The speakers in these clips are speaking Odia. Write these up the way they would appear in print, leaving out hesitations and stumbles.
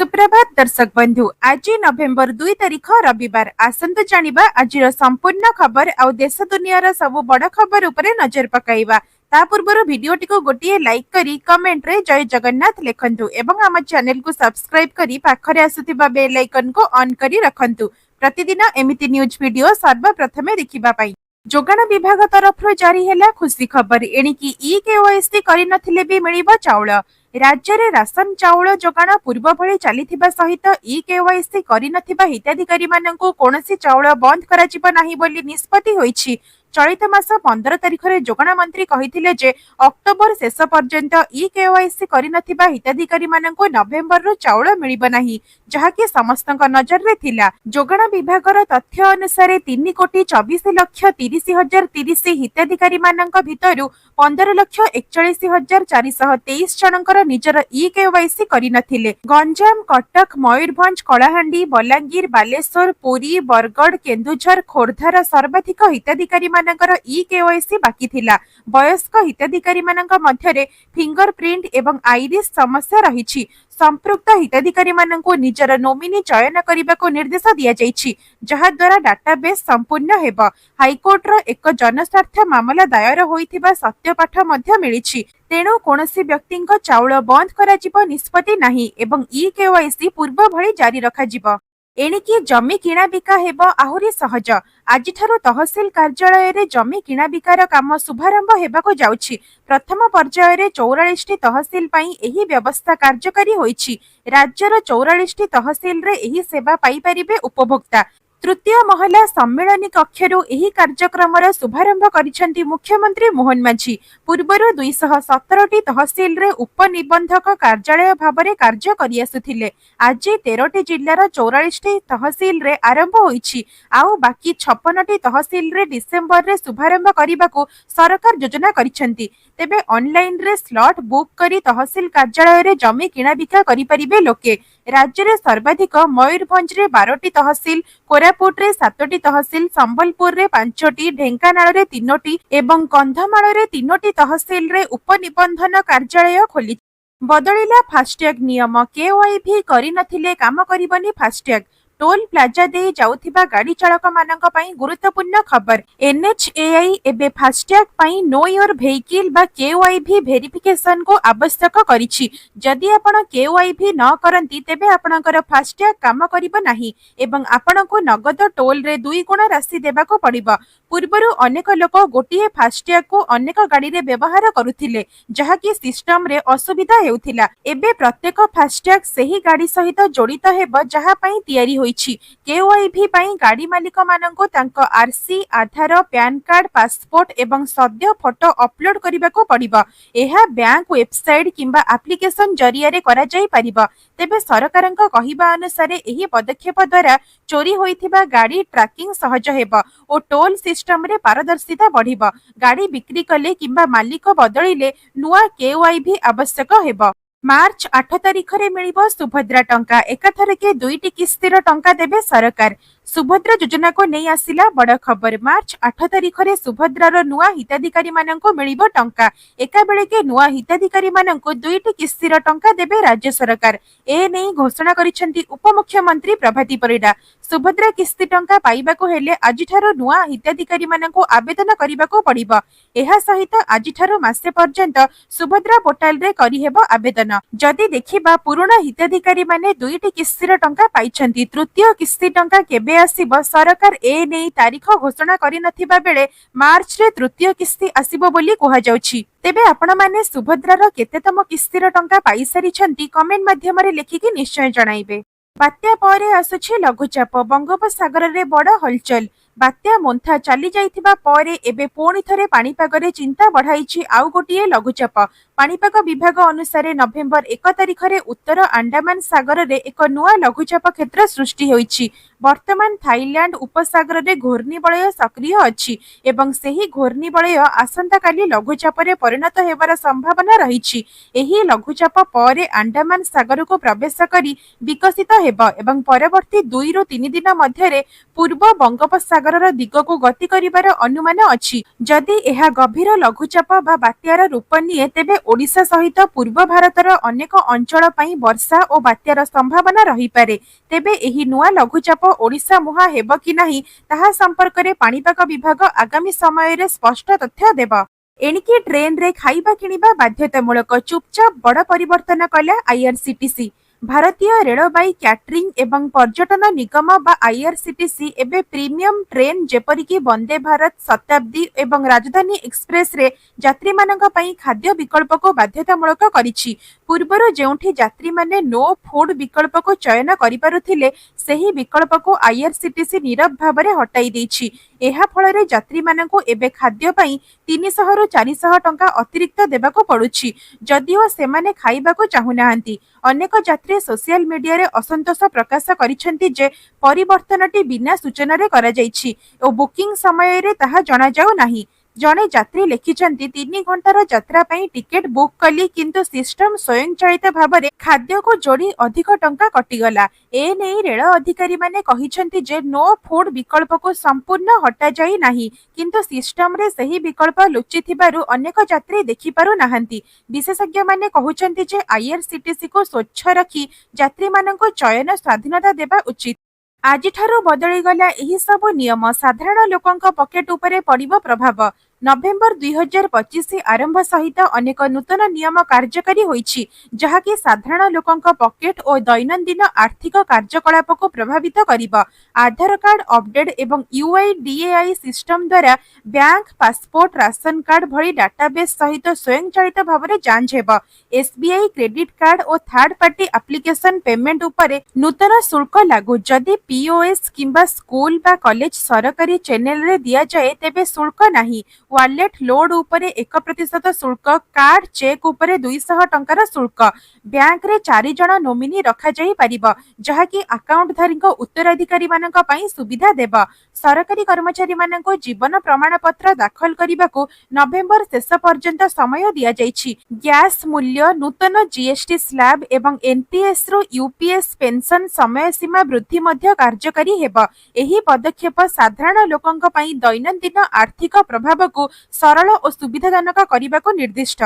ସୁପ୍ରଭାତ ଦର୍ଶକ ବନ୍ଧୁ। ଆଜି ନଭେମ୍ବର 2 ତାରିଖ, ରବିବାର। ଆସନ୍ତୁ ଜାଣିବା ଆଜିର ସମ୍ପୂର୍ଣ୍ଣ ଖବର ଆଉ ଦେଶ ଦୁନିଆର ସବୁ ବଡ ଖବର ଉପରେ ନଜର ପକାଇବା। ତା ପୂର୍ବରୁ ଭିଡିଓଟିକୁ ଗୋଟିଏ ଲାଇକ୍ କରି କମେଣ୍ଟରେ ଜୟ ଜଗନ୍ନାଥ ଲେଖନ୍ତୁ ଏବଂ ଆମ ଚ୍ୟାନେଲକୁ ସବସ୍କ୍ରାଇବ କରି ପାଖରେ ଆସୁଥିବା ବେଲ୍ ଆଇକନକୁ ଅନ୍ କରି ରଖନ୍ତୁ, ପ୍ରତିଦିନ ଏମିତି ନ୍ୟୁଜ୍ ଭିଡିଓ ସର୍ବପ୍ରଥମେ ଦେଖିବା ପାଇଁ। ଯୋଗାଣ ବିଭାଗ ତରଫରୁ ଜାରି ହେଲା ଖୁସି ଖବର। ଏଣିକି ଇ କେୱାଇସି କରିନଥିଲେ ବି ମିଳିବ ଚାଉଳ। ରାଜ୍ୟରେ ରାସନ ଚାଉଳ ଯୋଗାଣ ପୂର୍ବ ଭଳି ଚାଲିଥିବା ସହିତ ଇ କେୱାଇସି କରିନଥିବା ହିତାଧିକାରୀମାନଙ୍କୁ କୌଣସି ଚାଉଳ ବନ୍ଦ କରାଯିବ ନାହିଁ ବୋଲି ନିଷ୍ପତ୍ତି ହୋଇଛି। ଚଳିତ ମାସ 15 ତାରିଖରେ ଯୋଗାଣ ମନ୍ତ୍ରୀ କହିଥିଲେ ଯେ ଅକ୍ଟୋବର ଶେଷ ପର୍ଯ୍ୟନ୍ତ ଇ କେୱାଇସି କରିନଥିବା ହିତାଧିକାରୀମାନଙ୍କୁ ନଭେମ୍ବରରୁ ଚାଉଳ ମିଳିବ ନାହିଁ, ଯାହାକି ସମସ୍ତଙ୍କ ନଜରରେ ଥିଲା। ଯୋଗାଣ ବିଭାଗର ତଥ୍ୟ ଅନୁସାରେ 3,24,30,030 ହିତାଧିକାରୀମାନଙ୍କ ଭିତରୁ 15,41,423 ଜଣଙ୍କର ନିଜର ଇ କେୱାଇସି କରିନଥିଲେ। ଗଞ୍ଜାମ, କଟକ, ମୟୂରଭଞ୍ଜ, କଳାହାଣ୍ଡି, ବଲାଙ୍ଗୀର, ବାଲେଶ୍ୱର, ପୁରୀ, ବରଗଡ଼, କେନ୍ଦୁଝର, ଖୋର୍ଦ୍ଧାର ସର୍ବାଧିକ ହିତାଧିକାରୀମାନଙ୍କର ଇ କେୱାଇସି ବାକି ଥିଲା। ବୟସ୍କ ହିତାଧିକାରୀମାନଙ୍କ ମଧ୍ୟରେ ଫିଙ୍ଗର ପ୍ରିଣ୍ଟ ଏବଂ ଆଇରିସ୍ ସମସ୍ୟା ରହିଛି। ସମ୍ପୃକ୍ତ ହିତାଧିକାରୀମାନଙ୍କୁ ନିଜର ନୋମିନି ଚୟନ କରିବାକୁ ନିର୍ଦ୍ଦେଶ ଦିଆଯାଇଛି, ଯାହାଦ୍ୱାରା ଡାଟାବେସ୍ ସମ୍ପୂର୍ଣ୍ଣ ହେବ। ହାଇକୋର୍ଟର ଏକ ଜନସ୍ୱାର୍ଥ ମାମଲା ଦାୟର ହୋଇଥିବା ସତ୍ୟପାଠ ମଧ୍ୟ ମିଳିଛି। ତେଣୁ କୌଣସି ବ୍ୟକ୍ତିଙ୍କ ଚାଉଳ ବନ୍ଦ କରାଯିବ ନିଷ୍ପତ୍ତି ନାହିଁ ଏବଂ ଇ କେୱାଇସି ପୂର୍ବ ଭଳି ଜାରି ରଖାଯିବ। ଏଣିକି ଜମି କିଣାବିକା ହେବ ଆହୁରି ସହଜ। ଆଜିଠାରୁ ତହସିଲ କାର୍ଯ୍ୟାଳୟରେ ଜମି କିଣାବିକାର କାମ ଶୁଭାରମ୍ଭ ହେବାକୁ ଯାଉଛି। ପ୍ରଥମ ପର୍ଯ୍ୟାୟରେ 44ଟି ତହସିଲ ପାଇଁ ଏହି ବ୍ୟବସ୍ଥା କାର୍ଯ୍ୟକାରୀ ହୋଇଛି। ରାଜ୍ୟର 44ଟି ତହସିଲରେ ଏହି ସେବା ପାଇପାରିବେ ଉପଭୋକ୍ତା। ତୃତୀୟ ମହଲା ସମ୍ମିଳନୀ କକ୍ଷରୁ ଏହି କାର୍ଯ୍ୟକ୍ରମର ଶୁଭାରମ୍ଭ କରିଛନ୍ତି ମୁଖ୍ୟମନ୍ତ୍ରୀ ମୋହନ ମାଝୀ। ପୂର୍ବରୁ 217ଟି ତହସିଲରେ ଉପନିବନ୍ଧକ କାର୍ଯ୍ୟାଳୟ ଭାବରେ କାର୍ଯ୍ୟ କରିଆସୁଥିଲେ। ଆଜି 13ଟି ଜିଲ୍ଲାର 44ଟି ତହସିଲରେ ଆରମ୍ଭ ହୋଇଛି। ଆଉ ବାକି 56ଟି ତହସିଲରେ ଡିସେମ୍ବରରେ ଶୁଭାରମ୍ଭ କରିବାକୁ ସରକାର ଯୋଜନା କରିଛନ୍ତି। ତେବେ ଅନଲାଇନରେ ସ୍ଲଟ୍ ବୁକ୍ କରି ତହସିଲ କାର୍ଯ୍ୟାଳୟରେ ଜମି କିଣାବିକା କରିପାରିବେ ଲୋକେ। ରାଜ୍ୟରେ ସର୍ବାଧିକ ମୟୂରଭଞ୍ଜରେ 12ଟି ତହସିଲ, କୋରାପୁଟରେ ସାତଟି ତହସିଲ, ସମ୍ବଲପୁରରେ ପାଞ୍ଚଟି, ଢେଙ୍କାନାଳରେ ତିନୋଟି ଏବଂ କନ୍ଧମାଳରେ ତିନୋଟି ତହସିଲରେ ଉପନିବନ୍ଧନ କାର୍ଯ୍ୟାଳୟ ଖୋଲିଛି। ବଦଳିଲା ଫାଷ୍ଟଟ୍ୟାଗ ନିୟମ। କେୱାଇସି କରିନଥିଲେ କାମ କରିବନି ଫାଷ୍ଟଟ୍ୟାଗ। ଟୋଲ ପ୍ଲାଜା ଦେଇ ଯାଉଥିବା ଗାଡି ଚାଳକମାନଙ୍କ ପାଇଁ ଗୁରୁତ୍ୱପୂର୍ଣ୍ଣ ଖବର। ଏନ୍ଏଚଏଆଇ ଏବେ ଫାଷ୍ଟଟ୍ୟାଗ ପାଇଁ ନୋ your vehicle ବା କେୱାଇସି ଭେରିଫିକେସନକୁ ଆବଶ୍ୟକ କରିଛି। ଯଦି ଆପଣ କେୱାଇସି ନ କରନ୍ତି, ତେବେ ଆପଣଙ୍କର ଫାଷ୍ଟଟ୍ୟାଗ କାମ କରିବ ନାହିଁ ଏବଂ ଆପଣଙ୍କୁ ନଗଦ ଟୋଲରେ ଦୁଇଗୁଣ ରାଶି ଦେବାକୁ ପଡ଼ିବ। ପୂର୍ବରୁ ଅନେକ ଲୋକ ଗୋଟିଏ ଫାଷ୍ଟଟ୍ୟାଗକୁ ଅନେକ ଗାଡିରେ ବ୍ୟବହାର କରୁଥିଲେ, ଯାହାକି ସିଷ୍ଟମରେ ଅସୁବିଧା ହେଉଥିଲା। ଏବେ ପ୍ରତ୍ୟେକ ଫାଷ୍ଟଟ୍ୟାଗ ସେହି ଗାଡି ସହିତ ଜଡ଼ିତ ହେବ, ଯାହା ପାଇଁ ତିଆରି ହୋଇଛି। କେୱାଇସି ପାଇଁ ଗାଡି ମାଲିକମାନଙ୍କୁ ତାଙ୍କ ଆରସି, ଆଧାର, ପ୍ୟାନ କାର୍ଡ, ପାସପୋର୍ଟ ଏବଂ ସଦ୍ୟ ଫଟୋ ଅପଲୋଡ କରିବାକୁ ପଡ଼ିବ। ଏହା ବ୍ୟାଙ୍କ ୱେବସାଇଟ କିମ୍ବା ଆପ୍ଲିକେସନ ଜରିଆରେ କରାଯାଇପାରିବ। ତେବେ ସରକାରଙ୍କ କହିବା ଅନୁସାରେ ଏହି ପଦକ୍ଷେପ ଦ୍ୱାରା ଚୋରି ହୋଇଥିବା ଗାଡି ଟ୍ରାକିଂ ସହଜ ହେବ ଓ ଟୋଲ ସିଷ୍ଟମରେ ପାରଦର୍ଶିତା ବଢିବ। ଗାଡି ବିକ୍ରି କଲେ କିମ୍ବା ମାଲିକ ବଦଳିଲେ ନୂଆ କେୱାଇସି ଆବଶ୍ୟକ ହେବ। ମାର୍ଚ୍ଚ 8 ତାରିଖରେ ମିଳିବ ସୁଭଦ୍ରା ଟଙ୍କା। ଏକାଥରକେ ଦୁଇଟି କିସ୍ତିର ଟଙ୍କା ଦେବେ ସରକାର। ସୁଭଦ୍ରା ଯୋଜନାକୁ ନେଇ ଆସିଲା ବଡ ଖବର। ମାର୍ଚ୍ଚ 8 ତାରିଖରେ ସୁଭଦ୍ରାର ନୂଆ ହିତାଧିକାରୀମାନଙ୍କୁ ମିଳିବ ଟଙ୍କା। ଏକାବେଳେକେ ନୂଆ ହିତାଧିକାରୀମାନଙ୍କୁ ଦୁଇଟି କିସ୍ତିର ଟଙ୍କା ଦେବେ ରାଜ୍ୟ ସରକାର। ଏ ନେଇ ଘୋଷଣା କରିଛନ୍ତି ଉପମୁଖ୍ୟମନ୍ତ୍ରୀ ପ୍ରଭାତୀ ପରିଡ଼ା। ସୁଭଦ୍ରା କିସ୍ତି ଟଙ୍କା ପାଇବାକୁ ହେଲେ ଆଜିଠାରୁ ନୂଆ ହିତାଧିକାରୀମାନଙ୍କୁ ଆବେଦନ କରିବାକୁ ପଡ଼ିବ। ଏହା ସହିତ ଆଜିଠାରୁ ମାସେ ପର୍ଯ୍ୟନ୍ତ ସୁଭଦ୍ରା ପୋର୍ଟାଲରେ କରିହେବ ଆବେଦନ। ଯଦି ଦେଖିବା, ପୁରୁଣା ହିତାଧିକାରୀମାନେ ଦୁଇଟି କିସ୍ତିର ଟଙ୍କା ପାଇଛନ୍ତି। ତୃତୀୟ କିସ୍ତି ଟଙ୍କା କେବେ ଆସିବ, ସରକାର ଏ ନେଇ ତାରିଖ ଘୋଷଣା କରିନଥିବା ବେଳେ ମାର୍ଚ୍ଚରେ ତୃତୀୟ କିସ୍ତି ଆସିବ ବୋଲି କୁହାଯାଉଛି। ତେବେ ଆପଣମାନେ ସୁଭଦ୍ରାର କେତେତମ କିସ୍ତିର ଟଙ୍କା ପାଇସାରିଛନ୍ତି, କମେଣ୍ଟ ମାଧ୍ୟମରେ ଲେଖିକି ନିଶ୍ଚୟ ଜଣାଇବେ। ବାତ୍ୟା ପରେ ଆସୁଛି ଲଘୁଚାପ। ବଙ୍ଗୋପସାଗରରେ ବଡ ହଲଚଲ। ବାତ୍ୟା ମୋନ୍ଥା ଚାଲି ଯାଇଥିବା ପରେ ଏବେ ପୁଣି ଥରେ ପାଣିପାଗରେ ଚିନ୍ତା ବଢାଇଛି ଆଉ ଗୋଟିଏ ଲଘୁଚାପ। ପାଣିପାଗ ବିଭାଗ ଅନୁସାରେ ନଭେମ୍ବର 1 ତାରିଖରେ ଉତ୍ତର ଆଣ୍ଡାମାନ ସାଗରରେ ଏକ ନୂଆ ଲଘୁଚାପ କ୍ଷେତ୍ର ସୃଷ୍ଟି ହୋଇଛି। ବର୍ତ୍ତମାନ ଥାଇଲ୍ୟାଣ୍ଡ ଉପସାଗରରେ ଘୂର୍ଣ୍ଣିବଳୟ ସକ୍ରିୟ ଅଛି ଏବଂ ସେହି ଘୂର୍ଣ୍ଣିବଳୟ ଆସନ୍ତାକାଲି ଲଘୁଚାପରେ ପରିଣତ ହେବାର ସମ୍ଭାବନା ରହିଛି। ଏହି ଲଘୁଚାପ ପରେ ଆଣ୍ଡାମାନ ସାଗରକୁ ପ୍ରବେଶ କରି ବିକଶିତ ହେବ ଏବଂ ପରବର୍ତ୍ତୀ 2ରୁ 3 ଦିନ ମଧ୍ୟରେ ପୂର୍ବ ବଙ୍ଗୋପସାଗରର ଦିଗକୁ ଗତି କରିବାର ଅନୁମାନ ଅଛି। ଯଦି ଏହା ଗଭୀର ଲଘୁଚାପ ବା ବାତ୍ୟାର ରୂପ ନିଏ, ତେବେ ଓଡ଼ିଶା ସହିତ ପୂର୍ବ ଭାରତର ଅନେକ ଅଞ୍ଚଳ ପାଇଁ ବର୍ଷା ଓ ବାତ୍ୟାର ସମ୍ଭାବନା ରହିପାରେ। ତେବେ ଏହି ନୂଆ ଲଘୁଚାପ ଓଡ଼ିଶା ମୁହାଁ ହେବ କି ନାହିଁ, ତାହା ସମ୍ପର୍କରେ ପାଣିପାଗ ବିଭାଗ ଆଗାମୀ ସମୟରେ ସ୍ପଷ୍ଟ ତଥ୍ୟ ଦେବ। ଏଣିକି ଟ୍ରେନରେ ଖାଇବା କିଣିବା ବାଧ୍ୟତାମୂଳକ, ଚୁପଚାପ ବଡ଼ ପରିବର୍ତ୍ତନ କଲା ଆଇଆରସିଟିସି। ଭାରତୀୟ ରେଳବାଇ କ୍ୟାଟରିଂ ଏବଂ ପର୍ଯ୍ୟଟନ ନିଗମ ବା ଆଇଆରସିଟିସି ଏବେ ପ୍ରିମିୟମ ଟ୍ରେନ୍ ଯେପରିକି ବନ୍ଦେ ଭାରତ, ଶତାବ୍ଦୀ ଏବଂ ରାଜଧାନୀ ଏକ୍ସପ୍ରେସରେ ଯାତ୍ରୀମାନଙ୍କ ପାଇଁ ଖାଦ୍ୟ ବିକଳ୍ପକୁ ବାଧ୍ୟତାମୂଳକ କରିଛି। ପୂର୍ବରୁ ଯେଉଁଠି ଯାତ୍ରୀମାନେ ନୋ ଫୁଡ୍ ବିକଳ୍ପକୁ ଚୟନ କରିପାରୁଥିଲେ, ସେହି ବିକଳ୍ପକୁ ଆଇଆରସିଟିସି ନୀରବ ଭାବରେ ହଟାଇ ଦେଇଛି। ଏହା ଫଳରେ ଯାତ୍ରୀମାନଙ୍କୁ ଏବେ ଖାଦ୍ୟ ପାଇଁ 300ରୁ 400 ଟଙ୍କା ଅତିରିକ୍ତ ଦେବାକୁ ପଡୁଛି, ଯଦିଓ ସେମାନେ ଖାଇବାକୁ ଚାହୁଁନାହାନ୍ତି। ଅନେକ ଯାତ୍ରୀ ସୋସିଆଲ ମିଡିଆରେ ଅସନ୍ତୋଷ ପ୍ରକାଶ କରିଛନ୍ତି ଯେ ପରିବର୍ତ୍ତନଟି ବିନା ସୂଚନାରେ କରାଯାଇଛି ଓ ବୁକିଂ ସମୟରେ ତାହା ଜଣାଯାଉ ନାହିଁ। ଜଣେ ଯାତ୍ରୀ ଲେଖିଛନ୍ତି, "3 ଘଣ୍ଟାର ଯାତ୍ରା ପାଇଁ ଟିକେଟ ବୁକ୍ କଲି, କିନ୍ତୁ ସିଷ୍ଟମ ସ୍ୱୟଂଚାଳିତ ଭାବରେ ଖାଦ୍ୟକୁ ଯୋଡ଼ି ଅଧିକ ଟଙ୍କା କଟିଗଲା।" ଏନେଇ ରେଳ ଅଧିକାରୀମାନେ କହିଛନ୍ତି ଯେ ନୋ ଫୁଡ୍ ବିକଳ୍ପକୁ ସମ୍ପୂର୍ଣ୍ଣ ହଟାଯାଇ ନାହିଁ, କିନ୍ତୁ ସିଷ୍ଟମରେ ସେହି ବିକଳ୍ପ ଲୁଚିଥିବାରୁ ଅନେକ ଯାତ୍ରୀ ଦେଖିପାରୁ ନାହାନ୍ତି। ବିଶେଷଜ୍ଞମାନେ କହୁଛନ୍ତି ଯେ ଆଇଆରସିଟିସିକୁ ସ୍ୱଚ୍ଛ ରଖି ଯାତ୍ରୀମାନଙ୍କୁ ଚୟନ ସ୍ୱାଧୀନତା ଦେବା ଉଚିତ। ଆଜିଠାରୁ ବଦଳିଗଲା ଏହି ସବୁ ନିୟମ, ସାଧାରଣ ଲୋକଙ୍କ ପକେଟ ଉପରେ ପଡ଼ିବ ପ୍ରଭାବ। ନଭେମ୍ବର 2025 ଆରମ୍ଭ ସହିତ ଅନେକ ନୂତନ ନିୟମ କାର୍ଯ୍ୟକାରୀ ହୋଇଛି, ଯାହାକି ସାଧାରଣ ଲୋକଙ୍କ ପକେଟ ଓ ଦୈନନ୍ଦିନ ଆର୍ଥିକ କାର୍ଯ୍ୟକଳାପକୁ ପ୍ରଭାବିତ କରିବ। ଆଧାର କାର୍ଡ ଅପଡେଟ୍ ଏବଂ ୟୁଆଇଡିଏଆଇ ସିଷ୍ଟମ ଦ୍ୱାରା ବ୍ୟାଙ୍କ, ପାସପୋର୍ଟ, ରାସନ କାର୍ଡ ଭଳି ଡାଟାବେସ୍ ସହିତ ସ୍ୱୟଂଚାଳିତ ଭାବରେ ଯାଞ୍ଚ ହେବ। ଏସବିଆଇ କ୍ରେଡିଟ୍ କାର୍ଡ ଓ ଥାର୍ଡ ପାର୍ଟି ଆପ୍ଲିକେସନ ପେମେଣ୍ଟ ଉପରେ ନୂତନ ଶୁଳ୍କ ଲାଗୁ। ଯଦି ପିଓଏସ୍ କିମ୍ବା ସ୍କୁଲ ବା କଲେଜ ସରକାରୀ ଚ୍ୟାନେଲରେ ଦିଆଯାଏ, ତେବେ ଶୁଳ୍କ ନାହିଁ। ୱାଲେଟ୍ ଲୋଡ୍ ଉପରେ 1% ଶୁଳ୍କ, କାର୍ଡ ଚେକ୍ ଉପରେ 200 ଟଙ୍କାର ଶୁଳ୍କ। ବ୍ୟାଙ୍କରେ ଚାରି ଜଣ ନୋମିନି ରଖାଯାଇପାରିବ, ଯାହାକି ଆକାଉଣ୍ଟଧାରୀଙ୍କ ଉତ୍ତରାଧିକାରୀମାନଙ୍କ ପାଇଁ ସୁବିଧା ଦେବ। ସରକାରୀ କର୍ମଚାରୀମାନଙ୍କୁ ଜୀବନ ପ୍ରମାଣପତ୍ର ଦାଖଲ କରିବାକୁ ନଭେମ୍ବର ଶେଷ ପର୍ଯ୍ୟନ୍ତ ସମୟ ଦିଆଯାଇଛି। ଗ୍ୟାସ ମୂଲ୍ୟ, ନୂତନ ଜିଏସଟି ସ୍ଲାବ ଏବଂ ଏନପିଏସରୁ ୟୁପିଏସ୍ ପେନସନ ସମୟସୀମା ବୃଦ୍ଧି ମଧ୍ୟ କାର୍ଯ୍ୟକାରୀ ହେବ। ଏହି ପଦକ୍ଷେପ ସାଧାରଣ ଲୋକଙ୍କ ପାଇଁ ଦୈନନ୍ଦିନ ଆର୍ଥିକ ପ୍ରଭାବକୁ ସରଳ ଓ ସୁବିଧାଜନକ କରିବାକୁ ନିର୍ଦ୍ଦିଷ୍ଟ।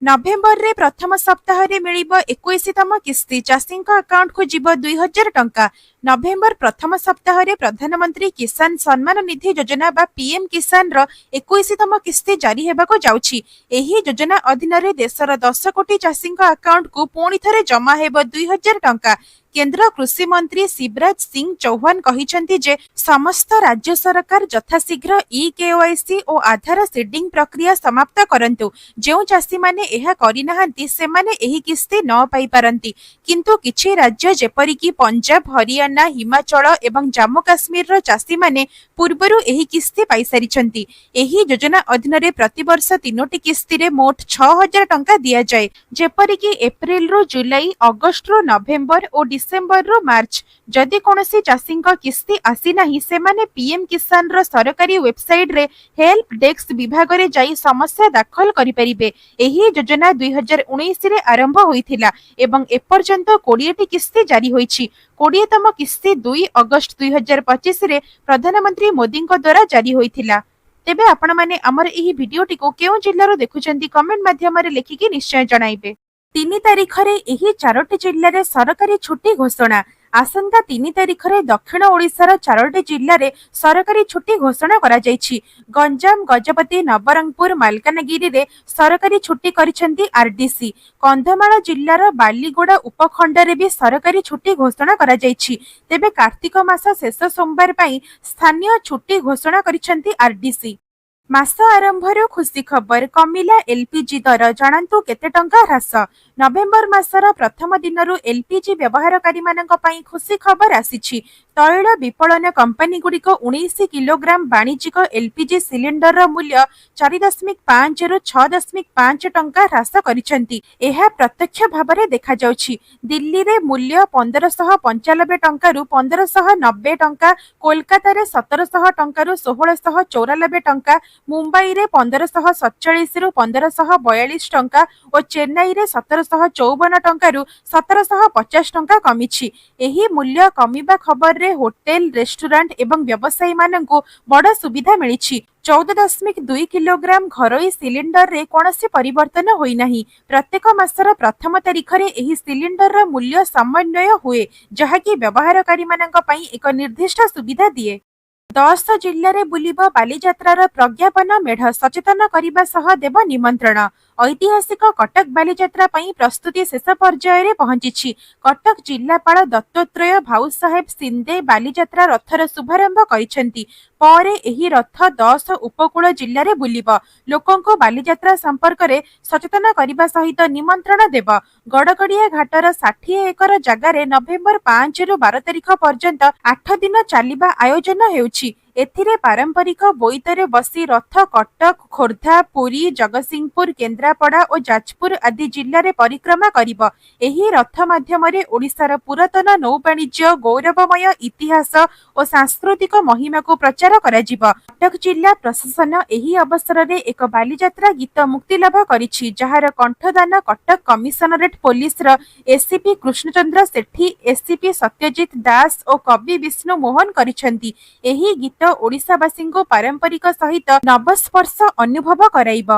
ନଭେମ୍ବରରେ ପ୍ରଥମ ସପ୍ତାହରେ ମିଳିବ 21ତମ କିସ୍ତି, ଚାଷୀଙ୍କ ଆକାଉଣ୍ଟକୁ ଯିବ 2000 ଟଙ୍କା। ନଭେମ୍ବର ପ୍ରଥମ ସପ୍ତାହରେ ପ୍ରଧାନମନ୍ତ୍ରୀ କିଷାନ ସମ୍ମାନ ନିଧି ଯୋଜନା ବା ପିଏମ୍ କିଷାନର 21ତମ କିସ୍ତି ଜାରି ହେବାକୁ ଯାଉଛି। ଏହି ଯୋଜନା ଅଧୀନରେ ଦେଶର 10 କୋଟି ଚାଷୀଙ୍କ ଆକାଉଣ୍ଟକୁ ପୁଣି ଥରେ ଜମା ହେବ 2000 ଟଙ୍କା। କେନ୍ଦ୍ର କୃଷି ମନ୍ତ୍ରୀ ଶିବରାଜ ସିଂ ଚୌହାନ କହିଛନ୍ତି ଯେ ସମସ୍ତ ରାଜ୍ୟ ସରକାର ଯଥାଶୀଘ୍ର ଇ କେୱାଇସି ଓ ଆଧାର ସିଡିଂ ପ୍ରକ୍ରିୟା ସମାପ୍ତ କରନ୍ତୁ। ଯେଉଁ ଚାଷୀମାନେ ଏହା କରିନାହାନ୍ତି, ସେମାନେ ଏହି କିସ୍ତି ନ ପାଇପାରନ୍ତି। କିନ୍ତୁ କିଛି ରାଜ୍ୟ ଯେପରିକି ପଞ୍ଜାବ, ହରିୟାଣା, ହିମାଚଳ ଏବଂ ଜାମ୍ମୁ କାଶ୍ମୀରର ଚାଷୀମାନେ ପୂର୍ବରୁ ଏହି କିସ୍ତି ପାଇସାରିଛନ୍ତି। ଏହି ଯୋଜନା ଅଧୀନରେ ପ୍ରତିବର୍ଷ ତିନୋଟି କିସ୍ତିରେ ମୋଟ 6000 ଟଙ୍କା ଦିଆଯାଏ, ଯେପରିକି ଏପ୍ରିଲରୁ ଜୁଲାଇ, ଅଗଷ୍ଟରୁ ନଭେମ୍ବର ଓ ଡିସେମ୍ବରରୁ ମାର୍ଚ୍ଚ। ଯଦି କୌଣସି ଚାଷୀଙ୍କ କିସ୍ତି ଆସିନାହିଁ, ସେମାନେ ପିଏମ୍ କିଷାନର ସରକାରୀ ୱେବସାଇଟରେ ହେଲ୍ପ ଡେସ୍କ ବିଭାଗରେ ଯାଇ ସମସ୍ୟା ଦାଖଲ କରିପାରିବେ। ଏହି ଯୋଜନା 2019ରେ ଆରମ୍ଭ ହୋଇଥିଲା ଏବଂ ଏପର୍ଯ୍ୟନ୍ତ 20ଟି କିସ୍ତି ଜାରି ହୋଇଛି। 20ତମ କିସ୍ତି 2 ଅଗଷ୍ଟ 2025ରେ ପ୍ରଧାନମନ୍ତ୍ରୀ ମୋଦିଙ୍କ ଦ୍ୱାରା ଜାରି ହୋଇଥିଲା। ତେବେ ଆପଣମାନେ ଆମର ଏହି ଭିଡିଓଟିକୁ କେଉଁ ଜିଲ୍ଲାରୁ ଦେଖୁଛନ୍ତି, କମେଣ୍ଟ ମାଧ୍ୟମରେ ଲେଖିକି ନିଶ୍ଚୟ ଜଣାଇବେ। 3 ତାରିଖରେ ଏହି ଚାରୋଟି ଜିଲ୍ଲାରେ ସରକାରୀ ଛୁଟି ଘୋଷଣା। ଆସନ୍ତା 3 ତାରିଖରେ ଦକ୍ଷିଣ ଓଡ଼ିଶାର ଚାରୋଟି ଜିଲ୍ଲାରେ ସରକାରୀ ଛୁଟି ଘୋଷଣା କରାଯାଇଛି। ଗଞ୍ଜାମ, ଗଜପତି, ନବରଙ୍ଗପୁର, ମାଲକାନଗିରିରେ ସରକାରୀ ଛୁଟି କରିଛନ୍ତି ଆରଡିସି। କନ୍ଧମାଳ ଜିଲ୍ଲାର ବାଲିଗୁଡ଼ା ଉପଖଣ୍ଡରେ ବି ସରକାରୀ ଛୁଟି ଘୋଷଣା କରାଯାଇଛି। ତେବେ କାର୍ତ୍ତିକ ମାସ ଶେଷ ସୋମବାର ପାଇଁ ସ୍ଥାନୀୟ ଛୁଟି ଘୋଷଣା କରିଛନ୍ତି ଆରଡିସି। ମାସ ଆରମ୍ଭରୁ ଖୁସି ଖବର, କମିଲା ଏଲପିଜି ଦର, ଜାଣନ୍ତୁ କେତେ ଟଙ୍କା ହ୍ରାସ। ନଭେମ୍ବର ମାସର ପ୍ରଥମ ଦିନରୁ ଏଲପିଜି ବ୍ୟବହାରକାରୀମାନଙ୍କ ପାଇଁ ଖୁସି ଖବର ଆସିଛି। ତୈଳ ବିପଣନ କମ୍ପାନୀଗୁଡ଼ିକ 19 କିଲୋଗ୍ରାମ ବାଣିଜ୍ୟିକ ଏଲପିଜି ସିଲିଣ୍ଡରର ମୂଲ୍ୟ 4.5ରୁ 6.5 ଟଙ୍କା ହ୍ରାସ କରିଛନ୍ତି। ଏହା ପ୍ରତ୍ୟକ୍ଷ ଭାବରେ ଦେଖାଯାଉଛି। ଦିଲ୍ଲୀରେ ମୂଲ୍ୟ 1595 ଟଙ୍କାରୁ 1590 ଟଙ୍କା, କୋଲକାତାରେ 1700 ଟଙ୍କାରୁ 1694 ଟଙ୍କା, ମୁମ୍ବାଇରେ 1547ରୁ 1542 ଟଙ୍କା ଓ ଚେନ୍ନାଇରେ 1754 ଟଙ୍କାରୁ 1750 ଟଙ୍କା କମିଛି। ଏହି ମୂଲ୍ୟ କମିବା ଖବରରେ ହୋଟେଲ, ରେଷ୍ଟୁରାଣ୍ଟ ଏବଂ ବ୍ୟବସାୟୀମାନଙ୍କୁ ବଡ଼ ସୁବିଧା ମିଳିଛି। 14.2 କିଲୋଗ୍ରାମ ଘରୋଇ ସିଲିଣ୍ଡରରେ କୌଣସି ପରିବର୍ତ୍ତନ ହୋଇନାହିଁ। ପ୍ରତ୍ୟେକ ମାସର ପ୍ରଥମ ତାରିଖରେ ଏହି ସିଲିଣ୍ଡରର ମୂଲ୍ୟ ସମନ୍ୱୟ ହୁଏ, ଯାହାକି ବ୍ୟବହାରକାରୀମାନଙ୍କ ପାଇଁ ଏକ ନିର୍ଦ୍ଦିଷ୍ଟ ସୁବିଧା ଦିଏ। 10 ଜିଲ୍ଲାରେ ବୁଲିବ ବାଲିଯାତ୍ରାର ପ୍ରଜ୍ଞାପନ ମେଢ଼, ସଚେତନ କରିବା ସହ ଦେବ ନିମନ୍ତ୍ରଣ। ଐତିହାସିକ କଟକ ବାଲିଯାତ୍ରା ପାଇଁ ପ୍ରସ୍ତୁତି ଶେଷ ପର୍ଯ୍ୟାୟରେ ପହଞ୍ଚିଛି। କଟକ ଜିଲ୍ଲାପାଳ ଦତ୍ତାତ୍ରେୟ ଭାଉସାହେବ ସିନ୍ଦେ ବାଲିଯାତ୍ରା ରଥର ଶୁଭାରମ୍ଭ କରିଛନ୍ତି। ପରେ ଏହି ରଥ 10 ଉପକୂଳ ଜିଲ୍ଲାରେ ବୁଲିବ। ଲୋକଙ୍କୁ ବାଲିଯାତ୍ରା ସମ୍ପର୍କରେ ସଚେତନ କରିବା ସହିତ ନିମନ୍ତ୍ରଣ ଦେବ। ଗଡ଼ଗଡ଼ିଆ ଘାଟର 60 ଏକର ଜାଗାରେ ନଭେମ୍ବର 5ରୁ 12 ତାରିଖ ପର୍ଯ୍ୟନ୍ତ 8 ଦିନ ଚାଲିବା ଆୟୋଜନ ହେଉଛି। ଏଥିରେ ପାରମ୍ପରିକ ବୋଇତରେ ବସି ରଥ କଟକ, ଖୋର୍ଦ୍ଧା, ପୁରୀ, ଜଗତସିଂହପୁର, କେନ୍ଦ୍ରାପଡ଼ା ଓ ଯାଜପୁର ଆଦି ଜିଲ୍ଲାରେ ପରିକ୍ରମା କରିବ। ଏହି ରଥ ମାଧ୍ୟମରେ ଓଡ଼ିଶାର ପୁରାତନ ନୌବାଣିଜ୍ୟ, ଗୌରବମୟ ଇତିହାସ ଓ ସାଂସ୍କୃତିକ ମହିମାକୁ ପ୍ରଚାର କରାଯିବ। କଟକ ଜିଲ୍ଲା ପ୍ରଶାସନ ଏହି ଅବସରରେ ଏକ ବାଲିଯାତ୍ରା ଗୀତ ମୁକ୍ତିଲାଭ କରିଛି, ଯାହାର କଣ୍ଠଦାନ କଟକ କମିଶନରେଟ ପୋଲିସର ଏସିପି କୃଷ୍ଣଚନ୍ଦ୍ର ସେଠୀ, ଏସିପି ସତ୍ୟଜିତ ଦାସ ଓ କବି ବିଷ୍ଣୁ ମୋହନ କରିଛନ୍ତି। ଏହି ଗୀତ ଓଡ଼ିଶାବାସୀଙ୍କୁ ପାରମ୍ପରିକ ସହିତ ନବସ୍ପର୍ଶ ଅନୁଭବ କରାଇବ।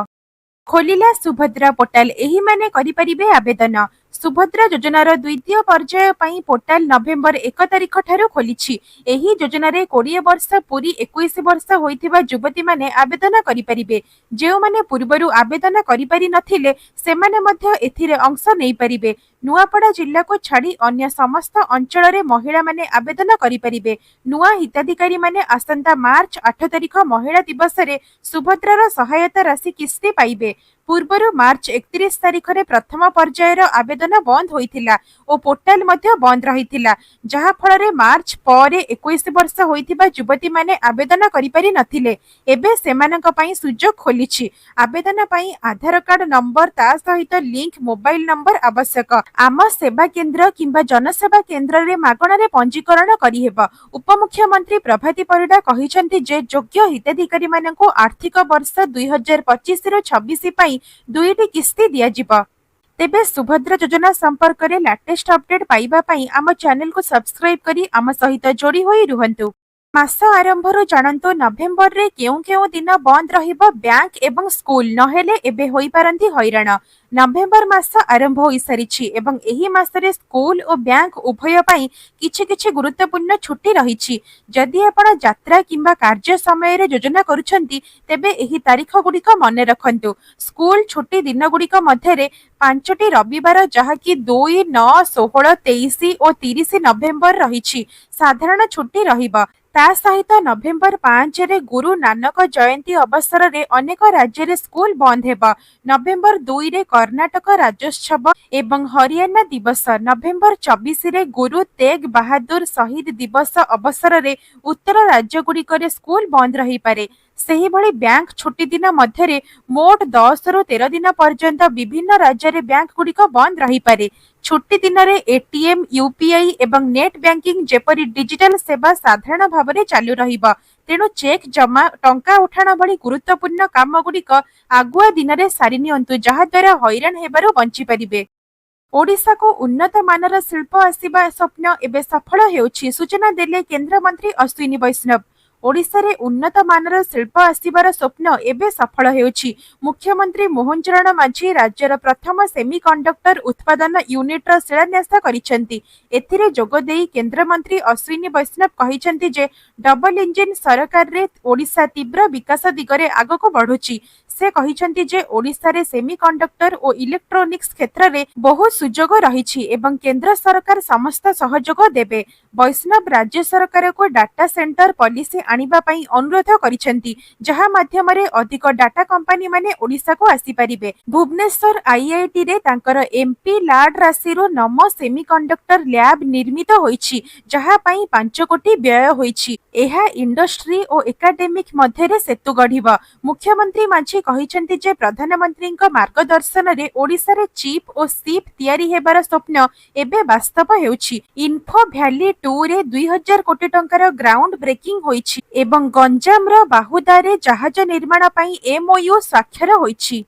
ଖୋଲିଲା ସୁଭଦ୍ରା ପୋର୍ଟାଲ, ଏହିମାନେ କରିପାରିବେ ଆବେଦନ। ସୁଭଦ୍ରା ଯୋଜନାର ଦ୍ୱିତୀୟ ପର୍ଯ୍ୟାୟ ପାଇଁ ପୋର୍ଟାଲ ନଭେମ୍ବର 1 ତାରିଖଠାରୁ ଖୋଲିଛି। ଏହି ଯୋଜନାରେ 20 ବର୍ଷ ପୂରି 21 ବର୍ଷ ହୋଇଥିବା ଯୁବତୀମାନେ ଆବେଦନ କରିପାରିବେ। ଯେଉଁମାନେ ପୂର୍ବରୁ ଆବେଦନ କରିପାରି ନଥିଲେ, ସେମାନେ ମଧ୍ୟ ଏଥିରେ ଅଂଶ ନେଇପାରିବେ। ନୂଆପଡ଼ା ଜିଲ୍ଲାକୁ ଛାଡ଼ି ଅନ୍ୟ ସମସ୍ତ ଅଞ୍ଚଳରେ ମହିଳାମାନେ ଆବେଦନ କରିପାରିବେ। ନୂଆ ହିତାଧିକାରୀମାନେ ଆସନ୍ତା ମାର୍ଚ୍ଚ 8 ତାରିଖ ମହିଳା ଦିବସରେ ସୁଭଦ୍ରାର ସହାୟତା ରାଶି କିସ୍ତି ପାଇବେ। ପୂର୍ବରୁ ମାର୍ଚ୍ଚ 31 ତାରିଖରେ ପ୍ରଥମ ପର୍ଯ୍ୟାୟର ଆବେଦନ ବନ୍ଦ ହୋଇଥିଲା ଓ ପୋର୍ଟାଲ ମଧ୍ୟ ବନ୍ଦ ରହିଥିଲା, ଯାହାଫଳରେ ମାର୍ଚ୍ଚ ପରେ 21 ବର୍ଷ ହୋଇଥିବା ଯୁବତୀମାନେ ଆବେଦନ କରିପାରି ନଥିଲେ। ଏବେ ସେମାନଙ୍କ ପାଇଁ ସୁଯୋଗ ଖୋଲିଛି। ଆବେଦନ ପାଇଁ ଆଧାର କାର୍ଡ ନମ୍ବର, ତା ସହିତ ଲିଙ୍କ ମୋବାଇଲ ନମ୍ବର ଆବଶ୍ୟକ। ଆମ ସେବା କେନ୍ଦ୍ର କିମ୍ବା ଜନସେବା କେନ୍ଦ୍ରରେ ମାଗଣାରେ ପଞ୍ଜୀକରଣ କରିହେବ। ଉପମୁଖ୍ୟମନ୍ତ୍ରୀ ପ୍ରଭାତୀ ପରିଡ଼ା କହିଛନ୍ତି ଯେ ଯୋଗ୍ୟ ହିତାଧିକାରୀମାନଙ୍କୁ ଆର୍ଥିକ ବର୍ଷ 2025ରୁ 26 ପାଇଁ ଦୁଇଟି କିସ୍ତି ଦିଆଯିବ। ତେବେ ସୁଭଦ୍ରା ଯୋଜନା ସମ୍ପର୍କରେ ଲାଟେଷ୍ଟ ଅପଡେଟ୍ ପାଇବା ପାଇଁ ଆମ ଚ୍ୟାନେଲକୁ ସବସ୍କ୍ରାଇବ କରି ଆମ ସହିତ ଯୋଡ଼ି ହୋଇ ରୁହନ୍ତୁ। ମାସ ଆରମ୍ଭରୁ ଜାଣନ୍ତୁ ନଭେମ୍ବରରେ କେଉଁ କେଉଁ ଦିନ ବନ୍ଦ ରହିବ ବ୍ୟାଙ୍କ ଏବଂ ସ୍କୁଲ, ନହେଲେ ଏବେ ହୋଇପାରନ୍ତି ହଇରାଣ। ନଭେମ୍ବର ମାସ ଆରମ୍ଭ ହୋଇସାରିଛି ଏବଂ ଏହି ମାସରେ ସ୍କୁଲ ଓ ବ୍ୟାଙ୍କ ଉଭୟ ପାଇଁ କିଛି କିଛି ଗୁରୁତ୍ୱପୂର୍ଣ୍ଣ ଛୁଟି ରହିଛି। ଯଦି ଆପଣ ଯାତ୍ରା କିମ୍ବା କାର୍ଯ୍ୟ ସମୟରେ ଯୋଜନା କରୁଛନ୍ତି, ତେବେ ଏହି ତାରିଖଗୁଡ଼ିକ ମନେ ରଖନ୍ତୁ। ସ୍କୁଲ ଛୁଟି ଦିନଗୁଡ଼ିକ ମଧ୍ୟରେ ପାଞ୍ଚଟି ରବିବାର, ଯାହାକି 2, 9, 16, 23 ଓ 30 ନଭେମ୍ବର ରହିଛି, ସାଧାରଣ ଛୁଟି ରହିବ। ତା ସହିତ ନଭେମ୍ବର 5ରେ ଗୁରୁ ନାନକ ଜୟନ୍ତୀ ଅବସରରେ ଅନେକ ରାଜ୍ୟରେ ସ୍କୁଲ ବନ୍ଦ ହେବ। ନଭେମ୍ବର 2ରେ କର୍ଣ୍ଣାଟକ ରାଜ୍ୟୋତ୍ସବ ଏବଂ ହରିୟାଣା ଦିବସ। ନଭେମ୍ବର 24ରେ ଗୁରୁ ତେଗ ବାହାଦୁର ଶହୀଦ ଦିବସ ଅବସରରେ ଉତ୍ତର ରାଜ୍ୟଗୁଡ଼ିକରେ ସ୍କୁଲ ବନ୍ଦ ରହିପାରେ। ସେହିଭଳି ବ୍ୟାଙ୍କ ଛୁଟିଦିନ ମଧ୍ୟରେ ମୋଟ 10ରୁ 13 ଦିନ ପର୍ଯ୍ୟନ୍ତ ବିଭିନ୍ନ ରାଜ୍ୟରେ ବ୍ୟାଙ୍କଗୁଡ଼ିକ ବନ୍ଦ ରହିପାରେ। ଛୁଟି ଦିନରେ ଏଟିଏମ୍, ୟୁପିଆଇ ଏବଂ ନେଟ୍ ବ୍ୟାଙ୍କିଂ ଯେପରି ଡିଜିଟାଲ ସେବା ସାଧାରଣ ଭାବରେ ଚାଲୁ ରହିବ। ତେଣୁ ଚେକ୍ ଜମା, ଟଙ୍କା ଉଠାଣ ଭଳି ଗୁରୁତ୍ୱପୂର୍ଣ୍ଣ କାମଗୁଡ଼ିକ ଆଗୁଆ ଦିନରେ ସାରି ନିଅନ୍ତୁ, ଯାହାଦ୍ୱାରା ହଇରାଣ ହେବାରୁ ବଞ୍ଚିପାରିବେ। ଓଡ଼ିଶାକୁ ଉନ୍ନତ ମାନର ଶିଳ୍ପ ଆସିବା ସ୍ୱପ୍ନ ଏବେ ସଫଳ ହେଉଛି, ସୂଚନା ଦେଲେ କେନ୍ଦ୍ରମନ୍ତ୍ରୀ ଅଶ୍ୱିନୀ ବୈଷ୍ଣବ। ଓଡ଼ିଶାରେ ଉନ୍ନତ ମାନର ଶିଳ୍ପ ଆସିବାର ସ୍ୱପ୍ନ ଏବେ ସଫଳ ହେଉଛି। ମୁଖ୍ୟମନ୍ତ୍ରୀ ମୋହନ ଚରଣ ମାଝୀ ରାଜ୍ୟର ପ୍ରଥମ ସେମିକଣ୍ଡକ୍ଟର ଉତ୍ପାଦନ ୟୁନିଟ୍ର ଶିଳାନ୍ୟାସ କରିଛନ୍ତି। ଏଥିରେ ଯୋଗଦେଇ କେନ୍ଦ୍ରମନ୍ତ୍ରୀ ଅଶ୍ୱିନୀ ବୈଷ୍ଣବ କହିଛନ୍ତି ଯେ ଡବଲ ଇଞ୍ଜିନ ସରକାରରେ ଓଡ଼ିଶା ତୀବ୍ର ବିକାଶ ଦିଗରେ ଆଗକୁ ବଢ଼ୁଛି। ସେ କହିଛନ୍ତି ଯେ ଓଡ଼ିଶାରେ ସେମିକଣ୍ଡକ୍ଟର ଓ ଇଲେକ୍ଟ୍ରୋନିକ୍ସ କ୍ଷେତ୍ରରେ ବହୁ ସୁଯୋଗ ରହିଛି ଏବଂ କେନ୍ଦ୍ର ସରକାର ସମସ୍ତ ସହଯୋଗ ଦେବେ। ବୈଷ୍ଣବ ରାଜ୍ୟ ସରକାରଙ୍କୁ ଡାଟା ସେଣ୍ଟର ପଲିସି ଆଣିବା ପାଇଁ ଅନୁରୋଧ କରିଛନ୍ତି, ଯାହା ମାଧ୍ୟମରେ ଅଧିକ ଡାଟା କମ୍ପାନୀମାନେ ଓଡ଼ିଶାକୁ ଆସିପାରିବେ। ଭୁବନେଶ୍ୱର ଆଇଆଇଟିରେ ତାଙ୍କର ଏମ୍ପି ଲାଡ୍ ରାଶିରୁ ନମୋ ସେମିକଣ୍ଡକ୍ଟର ଲ୍ୟାବ୍ ନିର୍ମିତ ହୋଇଛି, ଯାହା ପାଇଁ 5 କୋଟି ବ୍ୟୟ ହୋଇଛି। ଏହା ଇଣ୍ଡଷ୍ଟ୍ରି ଓ ଏକାଡେମିକ୍ ମଧ୍ୟରେ ସେତୁ ଗଢ଼ିବ। ମୁଖ୍ୟମନ୍ତ୍ରୀ ମାଝୀ କହିଛନ୍ତି ଯେ ପ୍ରଧାନମନ୍ତ୍ରୀଙ୍କ ମାର୍ଗଦର୍ଶନରେ ଓଡ଼ିଶାରେ ଚିପ୍ ଓ ସିପ୍ ତିଆରି ହେବାର ସ୍ୱପ୍ନ ଏବେ ବାସ୍ତବ ହେଉଛି। ଇନଫୋ ଭ୍ୟାଲି 2ରେ 2,000 କୋଟି ଟଙ୍କାର ଗ୍ରାଉଣ୍ଡ ବ୍ରେକିଂ ହୋଇଛି ଏବଂ ଗଞ୍ଜାମର ବାହୁଦାରେ ଜାହାଜ ନିର୍ମାଣ ପାଇଁ ଏମ୍ଓୟୁ ସ୍ୱାକ୍ଷର ହୋଇଛି।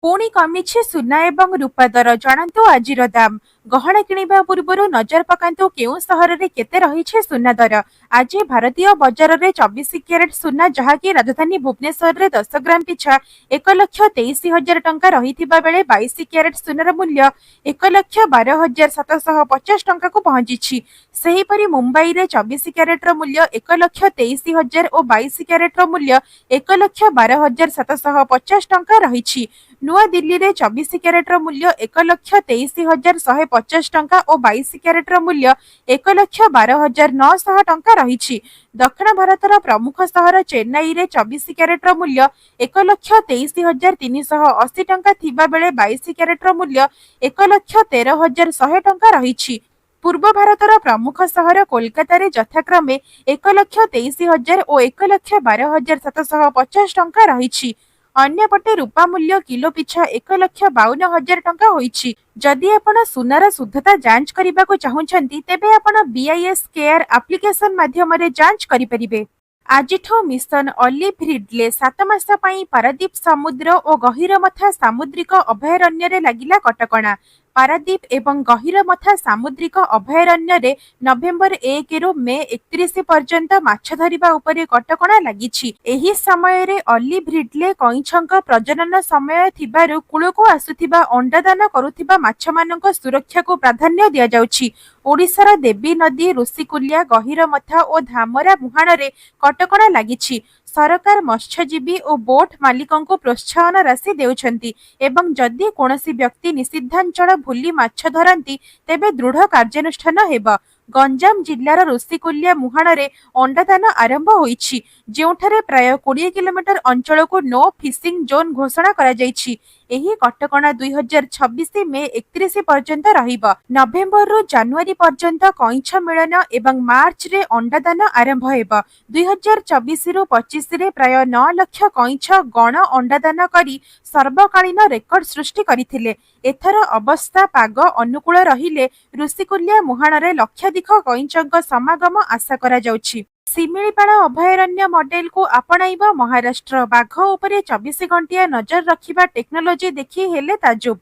ପୁଣି କମିଛି ସୁନା ଏବଂ ରୂପା ଦର, ଜାଣନ୍ତୁ ଆଜିର ଦାମ। ଗହଣା କିଣିବା ପୂର୍ବରୁ ନଜର ପକାନ୍ତୁ କେଉଁ ସହରରେ କେତେ ରହିଛି ସୁନା ଦର। ଆଜି ଭାରତୀୟ ବଜାରରେ 24 କ୍ୟାରେଟ ସୁନା, ଯାହାକି ରାଜଧାନୀ ଭୁବନେଶ୍ୱରରେ 10 ଗ୍ରାମ ପିଛା 1,23,000 ଟଙ୍କା ରହିଥିବା ବେଳେ 22 କ୍ୟାରେଟ ସୁନାର ମୂଲ୍ୟ 1,12,750 ଟଙ୍କାକୁ ପହଞ୍ଚିଛି। ସେହିପରି ମୁମ୍ବାଇରେ 24 କ୍ୟାରେଟର ମୂଲ୍ୟ 1,23,000 ଓ 22 କ୍ୟାରେଟର ମୂଲ୍ୟ 1,12,750 ଟଙ୍କା ରହିଛି। ନୂଆଦିଲ୍ଲୀରେ 24 କ୍ୟାରେଟର ମୂଲ୍ୟ 1,23,150 ଟଙ୍କା ଓ 22 କ୍ୟାରେଟର ମୂଲ୍ୟ 1,12,900 ଟଙ୍କା ରହିଛି। ଦକ୍ଷିଣ ଭାରତର ପ୍ରମୁଖ ସହର ଚେନ୍ନାଇରେ 24 କ୍ୟାରେଟର ମୂଲ୍ୟ 1,23,380 ଟଙ୍କା ଥିବା ବେଳେ 22 କ୍ୟାରେଟର ମୂଲ୍ୟ 1,13,100 ଟଙ୍କା ରହିଛି। ପୂର୍ବ ଭାରତର ପ୍ରମୁଖ ସହର କୋଲକାତାରେ ଯଥାକ୍ରମେ 1,23,000 ଓ 1,12,750 ଟଙ୍କା ରହିଛି। ଅନ୍ୟପଟେ ରୂପା ମୂଲ୍ୟ କିଲୋ ପିଛା 1,52,000 ଟଙ୍କା ହୋଇଛି। ଯଦି ଆପଣ ସୁନାର ଶୁଦ୍ଧତା ଯାଞ୍ଚ କରିବାକୁ ଚାହୁଁଛନ୍ତି, ତେବେ ଆପଣ ବିଆଇଏସ୍ କେୟାର ଆପ୍ଲିକେସନ ମାଧ୍ୟମରେ ଯାଞ୍ଚ କରିପାରିବେ। ଆଜିଠୁ ମିଶନ ଅଲିଭ୍ ରିଡଲେ। 7 ମାସ ପାଇଁ ପାରାଦୀପ ସମୁଦ୍ର ଓ ଗହୀରମଥା ସାମୁଦ୍ରିକ ଅଭୟାରଣ୍ୟରେ ଲାଗିଲା କଟକଣା। ପାରାଦୀପ ଏବଂ ଗହୀରମଥା ସାମୁଦ୍ରିକ ଅଭୟାରଣ୍ୟରେ ନଭେମ୍ବର 1ରୁ ମେ 31 ପର୍ଯ୍ୟନ୍ତ ମାଛ ଧରିବା ଉପରେ କଟକଣା ଲାଗିଛି। ଏହି ସମୟରେ ଅଲିଭ୍ ରିଡଲେ କଇଁଛଙ୍କ ପ୍ରଜନନ ସମୟ ଥିବାରୁ କୂଳକୁ ଆସୁଥିବା ଅଣ୍ଡାଦାନ କରୁଥିବା ମାଛମାନଙ୍କ ସୁରକ୍ଷାକୁ ପ୍ରାଧାନ୍ୟ ଦିଆଯାଉଛି। ଓଡ଼ିଶାର ଦେବୀ ନଦୀ, ଋଷିକୁଲ୍ୟା, ଗହୀରମଥା ଓ ଧାମରା ମୁହାଣରେ କଟକଣା ଲାଗିଛି। ସରକାର ମତ୍ସ୍ୟଜୀବୀ ଓ ବୋଟ୍ ମାଲିକଙ୍କୁ ପ୍ରୋତ୍ସାହନ ରାଶି ଦେଉଛନ୍ତି ଏବଂ ଯଦି କୌଣସି ବ୍ୟକ୍ତି ନିଷିଦ୍ଧାଞ୍ଚଳ ଭୁଲି ମାଛ ଧରନ୍ତି, ତେବେ ଦୃଢ଼ କାର୍ଯ୍ୟାନୁଷ୍ଠାନ ହେବ। ଗଞ୍ଜାମ ଜିଲ୍ଲାର ଋଷିକୁଲ୍ୟା ମୁହାଣରେ ଅଣ୍ଡାଦାନ ଆରମ୍ଭ ହୋଇଛି, ଯେଉଁଠାରେ ପ୍ରାୟ 20 କିଲୋମିଟର ଅଞ୍ଚଳକୁ ନୋ ଫିସିଂ ଜୋନ୍ ଘୋଷଣା କରାଯାଇଛି। ଏହି କଟକଣା 2026 ମେ 31 ପର୍ଯ୍ୟନ୍ତ ରହିବ। ନଭେମ୍ବରରୁ ଜାନୁଆରୀ ପର୍ଯ୍ୟନ୍ତ କଇଁଛ ମିଳନ ଏବଂ ମାର୍ଚ୍ଚରେ ଅଣ୍ଡାଦାନ ଆରମ୍ଭ ହେବ। 2024ରୁ 25ରେ ପ୍ରାୟ 9 ଲକ୍ଷ କଇଁଛ ଗଣ ଅଣ୍ଡାଦାନ କରି ସର୍ବକାଳୀନ ରେକର୍ଡ ସୃଷ୍ଟି କରିଥିଲେ। ଏଥର ଅବସ୍ଥା ପାଗ ଅନୁକୂଳ ରହିଲେ ଋଷିକୁଲ୍ୟା ମୁହାଣରେ ଲକ୍ଷାଧିକ କଇଁଛଙ୍କ ସମାଗମ ଆଶା କରାଯାଉଛି। ଶିମିଳିପାଳ ଅଭୟାରଣ୍ୟ ମଡେଲକୁ ଆପଣାଇବ ମହାରାଷ୍ଟ୍ର। ବାଘ ଉପରେ 24 ଘଣ୍ଟିଆ ନଜର ରଖିବା ଟେକ୍ନୋଲୋଜି ଦେଖି ହେଲେ ତାଜୁବ।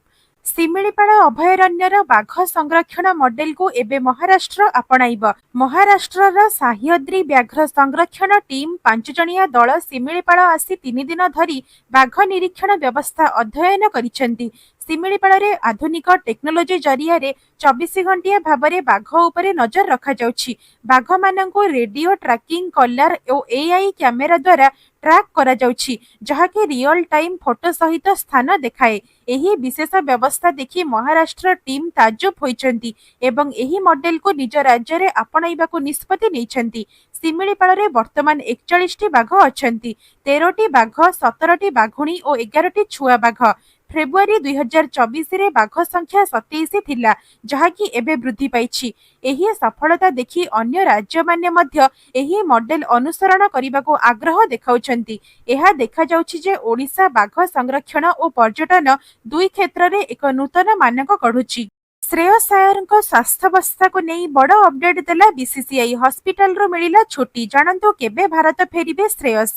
ଶିମିଳିପାଳ ଅଭୟାରଣ୍ୟର ବାଘ ସଂରକ୍ଷଣ ମଡେଲକୁ ଏବେ ମହାରାଷ୍ଟ୍ର ଆପଣାଇବ। ମହାରାଷ୍ଟ୍ରର ସାହ୍ୟଦ୍ରି ବ୍ୟାଘ୍ର ସଂରକ୍ଷଣ ଟିମ୍ 5 ଜଣିଆ ଦଳ ଶିମିଳିପାଳ ଆସି 3 ଦିନ ଧରି ବାଘ ନିରୀକ୍ଷଣ ବ୍ୟବସ୍ଥା ଅଧ୍ୟୟନ କରିଛନ୍ତି। ଶିମିଳିପାଳରେ ଆଧୁନିକ ଟେକ୍ନୋଲୋଜି ଜରିଆରେ 24 ଘଣ୍ଟିଆ ଭାବରେ ବାଘ ଉପରେ ନଜର ରଖାଯାଉଛି। ବାଘମାନଙ୍କୁ ରେଡିଓ ଟ୍ରାକିଂ କଲାର ଓ ଏଆଇ କ୍ୟାମେରା ଦ୍ୱାରା ଟ୍ରାକ୍ କରାଯାଉଛି, ଯାହାକି ରିଅଲ ଟାଇମ୍ ଫଟୋ ସହିତ ସ୍ଥାନ ଦେଖାଏ। ଏହି ବିଶେଷ ବ୍ୟବସ୍ଥା ଦେଖି ମହାରାଷ୍ଟ୍ର ଟିମ୍ ତାଜୁବ ହୋଇଛନ୍ତି ଏବଂ ଏହି ମଡେଲକୁ ନିଜ ରାଜ୍ୟରେ ଆପଣାଇବାକୁ ନିଷ୍ପତ୍ତି ନେଇଛନ୍ତି। ଶିମିଳିପାଳରେ ବର୍ତ୍ତମାନ 41ଟି ବାଘ ଅଛନ୍ତି: 13ଟି ବାଘ, 17ଟି ବାଘୁଣୀ ଓ 11ଟି ଛୁଆ ବାଘ। ଫେବୃଆରୀ 2024ରେ ବାଘ ସଂଖ୍ୟା 27 ଥିଲା, ଯାହାକି ଏବେ ବୃଦ୍ଧି ପାଇଛି। ଏହି ସଫଳତା ଦେଖି ଅନ୍ୟ ରାଜ୍ୟମାନେ ମଧ୍ୟ ଏହି ମଡେଲ ଅନୁସରଣ କରିବାକୁ ଆଗ୍ରହ ଦେଖାଉଛନ୍ତି। ଏହା ଦେଖାଯାଉଛି ଯେ ଓଡ଼ିଶା ବାଘ ସଂରକ୍ଷଣ ଓ ପର୍ଯ୍ୟଟନ ଦୁଇ କ୍ଷେତ୍ରରେ ଏକ ନୂତନ ମାନକ ଗଢୁଛି। ଶ୍ରେୟସ ଆୟରଙ୍କ ସ୍ୱାସ୍ଥ୍ୟାବସ୍ଥାକୁ ନେଇ ବଡ଼ ଅପଡେଟ୍ ଦେଲା ବିସିସିଆଇ, ହସ୍ପିଟାଲରୁ ମିଳିଲା ଛୁଟି, ଜାଣନ୍ତୁ କେବେ ଭାରତ ଫେରିବେ ଶ୍ରେୟସ।